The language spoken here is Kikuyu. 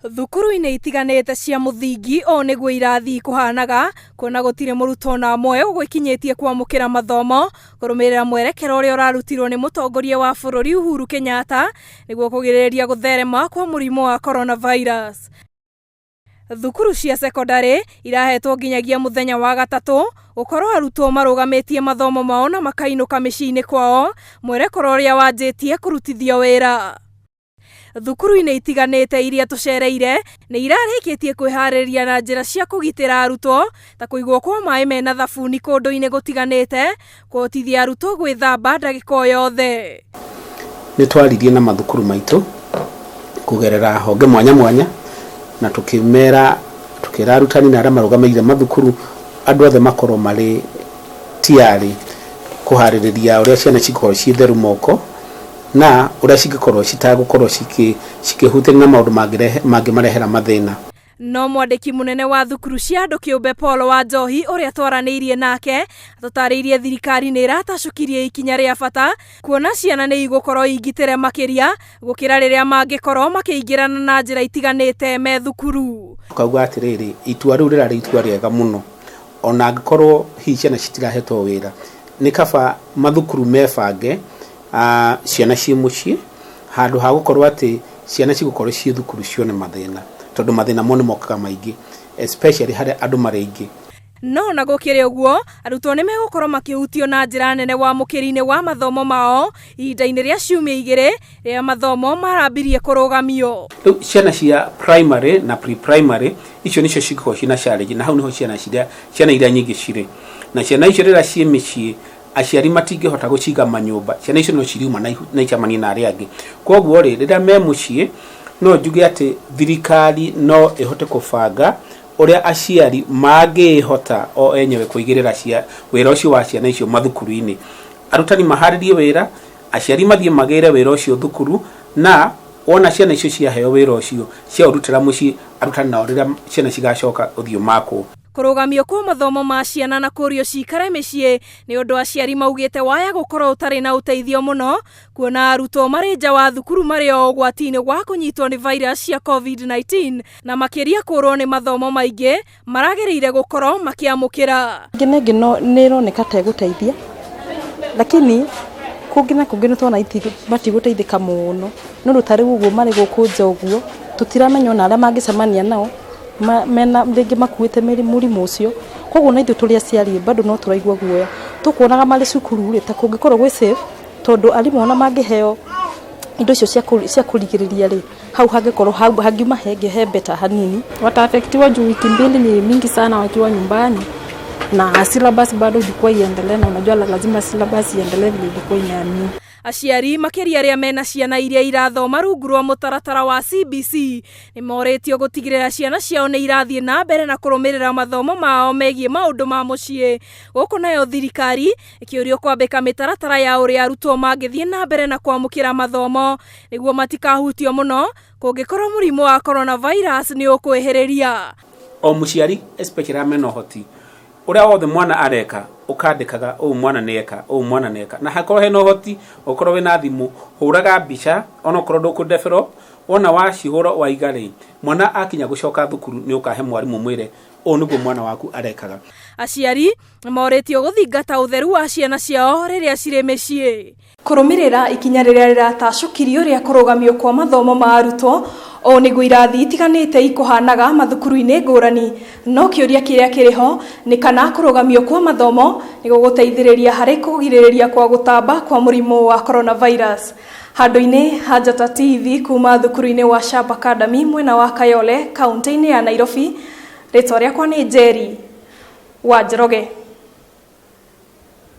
Thukuru-inĩ itiganĩte cia mũthingi ũũ nĩguo irathi ikũhanaga, kuona gũtirĩ mũrutwo ona ũmwe ũgwĩkinyĩtie kwamũkĩra mathomo, kũrũmĩrĩra mwerekera ũrĩa ũrarutirwo nĩ mũtongoria wa bũrũri Uhuru Kenyatta, nĩguo kũgirĩrĩria gũtherema kwa mũrimũ wa coronavirus. Thukuru cia cekondarĩ irahetwo nginyagia mũthenya wa gatatũ gũkorwo arutwo marũgamĩtie mathomo mao na makainũka mĩciĩ-inĩ kwao, mwerekera ũrĩa wanjĩtie kũrutithio wĩra. Thukuru-inĩ itiganĩte iria tũcereire nĩ irarĩkĩtie kwĩharĩria na njĩra cia kũgitĩra arutwo ta kũigwo kwa maĩ mena thabuni kũndũ-inĩ gũtiganĩte kũhotithia arutwo gwĩthamba ndagĩka o yothe. Nĩ twaririe na mathukuru maitũ kũgerera honge mwanya mwanya na tũkĩmera, tũkĩra arutani na arĩa marũgamĩrĩire mathukuru andũ othe makorwo marĩ tiyarĩ kũharĩrĩria ũrĩa ciana cingĩkorwo ciĩ theru moko. Na ũrĩa cingĩkorũo citagũkorũo cikĩhutania na maũndũ mangĩmarehera mathĩna. No mwandĩki mũnene wa thukuru cia andũ kĩũmbe Paul Wanjohi ũrĩa twaranĩirie nake atũtarĩirie thirikari nĩ ĩratacũkirie ikinya rĩa bata kuona ciana nĩ igũkorwo ingitĩre makĩria gũkĩra rĩrĩa mangĩkorwo makĩingĩrana na njĩra itiganĩte me thukuru. Tũkauga atĩrĩrĩ, itua rĩu rĩrarĩ itua rĩega mũno, ona angĩkorwo hihi ciana citirahetwo wĩra, nĩ kaba mathukuru mebange ciana ciĩ mũciĩ handũ ha gũkorwo atĩ ciana cigũkorwo ciĩ thukuru cione mathĩna, tondũ mathĩna mo nĩ mokaga maingĩ especially harĩa andũ marĩ aingĩ. No ona gũkĩrĩ ũguo, arutwo nĩ megũkorwo makĩhutio na njĩra nene wamũkĩri-inĩ wa mathomo mao ihinda-inĩ rĩa ciumia igĩrĩ rĩrĩa mathomo marambirie kũrũgamio. Rĩu ciana cia primary na pre-primary icio nĩcio cingĩkorwo ciĩna challenge, na hau nĩho ciana ciria, ciana iria nyingĩ cirĩ. Na ciana icio rĩrĩa ciĩ mĩciĩ aciari matingĩhota gũciga manyũmba, ciana icio no ciriuma na icemanie na arĩa angĩ. Koguo rĩ, rĩrĩa me mũciĩ, no njuge atĩ thirikari no ĩhote kũbanga ũrĩa aciari mangĩhota o enyewe kũigĩrĩra wĩra ũcio wa ciana icio mathukuru-inĩ. Arutani maharĩrie wĩra, aciari mathiĩ magĩre wĩra ũcio thukuru, na wona ciana icio ciaheo wĩra ũcio, ciaũrutĩra mũciĩ, arutani nao rĩrĩa ciana cigacoka ũthiũ makwo. Kũrũgamio kwa mathomo ma ciana na kũrio cikare mĩciĩ nĩ ũndũ aciari maugĩte waya gũkorwo ũtarĩ na ũteithio mũno kuona arutwo marĩ nja wa thukuru marĩ o ũgwati-inĩ wa kũnyitwo nĩ virus cia COVID-19 na makĩria kũrwo nĩ mathomo maingĩ maragĩrĩire gũkorwo makĩamũkĩra. Ĩngĩ na ĩngĩ nĩ ĩroneka ta ĩgũteithia lakini kũngĩ na kũngĩ nĩ tũrona matigũteithĩka mũno nĩ ũndũ ta rĩu ũguo marĩ gũkũ nja ũguo tũtiramenya ona arĩa mangĩcemania nao mena rĩngĩ makuĩte mũrimũ ũcio, koguo ona ithuĩ tũrĩ aciari bado no tũraigua guoya, tũkuonaga marĩ cukuru rĩ ta kũngĩkorwo gwĩ safe tondũ arimũ ona mangĩheo indo icio cia kũrigĩrĩria rĩ, hau hangĩkorwo hangiuma he better hanini. Wataafektiwa juu wiki mbili ni mingi sana wakiwa nyumbani na syllabus bado ilikuwa iendelee, na unajua lazima syllabus iendelee vile ilikuwa imeambiwa. Aciari makĩria arĩa mena ciana iria irathoma rungu rwa mũtaratara wa CBC nĩ morĩtio gũtigĩrĩra ciana ciao nĩ irathiĩ na mbere na kũrũmĩrĩra mathomo mao megiĩ maũndũ ma mũciĩ. Gũkũ nayo thirikari ĩkĩũrio kwambĩka mĩtaratara ya ũrĩa arutwo mangĩthiĩ na mbere na kwamũkĩra mathomo nĩguo matikahutio mũno kũngĩkorwo mũrimũ wa coronavirus nĩ ũkwĩhĩrĩria. O mũciari especially arĩa mena ũhoti ũrĩa wothe mwana areka ũkandĩkaga ũũ mwana nĩeka ũũ mwana nĩeka na hakorwo hena ũhoti ũkorwo wĩna thimũ hũraga mbica onokorwo ndũkũ develop wona wacihũra waiga rĩ mwana akinya gũcoka thukuru nĩ ũkahe mwarimũ mwĩre ũũ nĩguo mwana waku arekaga. Aciari morĩtio gũthingata ũtheru wa ciana ciao rĩrĩa cirĩ mĩciĩ. Kũrũmĩrĩra ikinya rĩrĩa rĩratacũkirio rĩa kũrũgamio kwa mathomo ma arutwo, ũũ nĩguo irathi itiganĩte ikũhanaga mathukuru-inĩ ngũrani. No kĩũria kĩrĩa kĩrĩ ho nĩ kana kũrũgamio kwa mathomo nĩ gũgũteithĩrĩria harĩ kũgirĩrĩria kwa gũtamba kwa mũrimũ wa coronavirus. Handũ-inĩ ha Njata TV kuma thukuru-inĩ wa Sharp Academy mwena wa Kayole, kaũntĩ-inĩ ya Nairobi, rĩtwa rĩakwa nĩ Njeri wa Njoroge.